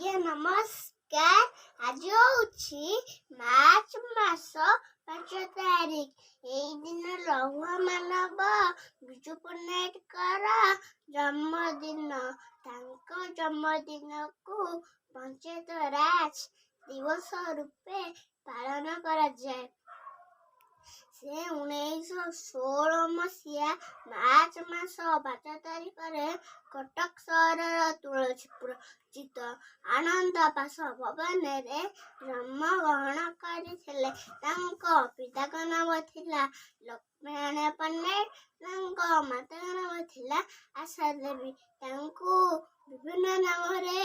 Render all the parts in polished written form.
ଆଜ୍ଞା, ନମସ୍କାର। ଆଜି ହେଉଛି ମାର୍ଚ୍ଚ ମାସ 5 ତାରିଖ। ଏଇ ଦିନ ଲୌହ ମାନବ ବିଜୁ ପଟ୍ଟନାୟକଙ୍କର ଜନ୍ମଦିନ। ତାଙ୍କ ଜନ୍ମଦିନକୁ ପଞ୍ଚାୟତ ରାଜ ଦିବସ ରୂପେ ପାଳନ କରାଯାଏ। ସେ 1916 ମସିହା ମାର୍ଚ୍ଚ ମାସ 5 ତାରିଖରେ କଟକ ସହରର ତୁଳସୀପୁର ସ୍ଥିତ ଆନନ୍ଦ ବାସଭବନରେ ଜନ୍ମଗ୍ରହଣ କରିଥିଲେ। ତାଙ୍କ ପିତାଙ୍କ ନାମ ଥିଲା ଲକ୍ଷ୍ମୀନାରାୟଣ ପଟ୍ଟନାୟକ। ତାଙ୍କ ମାତାଙ୍କ ନାମ ଥିଲା ଆଶା ଦେବୀ। ତାଙ୍କୁ ବିଭିନ୍ନ ନାମରେ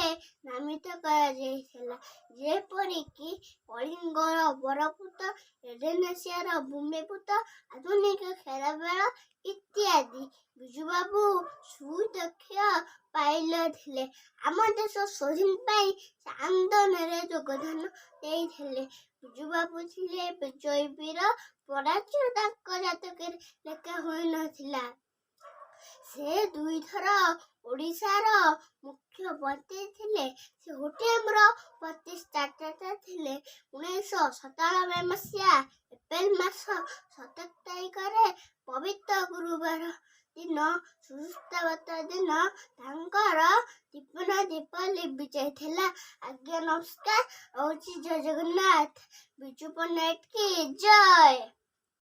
ନାମିତ କରାଯାଇଥିଲା, ଯେପରିକି କଳିଙ୍ଗର ବରପୁତ୍ର, ଇଣ୍ଡୋନେସିଆର ଭୂମିପୁତ୍ର, ଆଧୁନିକ ଖେଳବେଳ ଇତ୍ୟାଦି। ବିଜୁବାବୁ ସୁଦକ୍ଷ ପାଇଲଟ ଥିଲେ। ଆମ ଦେଶ ସ୍ୱାଧୀନ ପାଇଁ ସେ ଆନ୍ଦୋଳନରେ ଯୋଗଦାନ ଦେଇଥିଲେ। ବିଜୁବାବୁ ଥିଲେ ବିଜୟୀ ବୀର। ପରାଜୟ ତାଙ୍କ ଜାତକରେ ଲେଖା ହୋଇନଥିଲା। ସେ ଦୁଇଥର ଓଡ଼ିଶାର ମୁଖ୍ୟମନ୍ତ୍ରୀ ଥିଲେ। ସେ ଓଟିଏମ୍ର ପ୍ରତିଷ୍ଠାତା ଥିଲେ। 1997 ମସିହା ଏପ୍ରିଲ ମାସ 17 ତାରିଖରେ ପବିତ୍ର ଗୁରୁବାର ଦିନ, ସୁସ୍ଥବତ ଦିନ ତାଙ୍କର ଜୀବନ ଦୀପ ଲିଭି ଯାଇଥିଲା। ଆଜ୍ଞା, ନମସ୍କାର, ରହୁଛି। ଜୟ ଜଗନ୍ନାଥ। ବିଜୁ ପଟ୍ଟନାୟକ କି ଜୟ।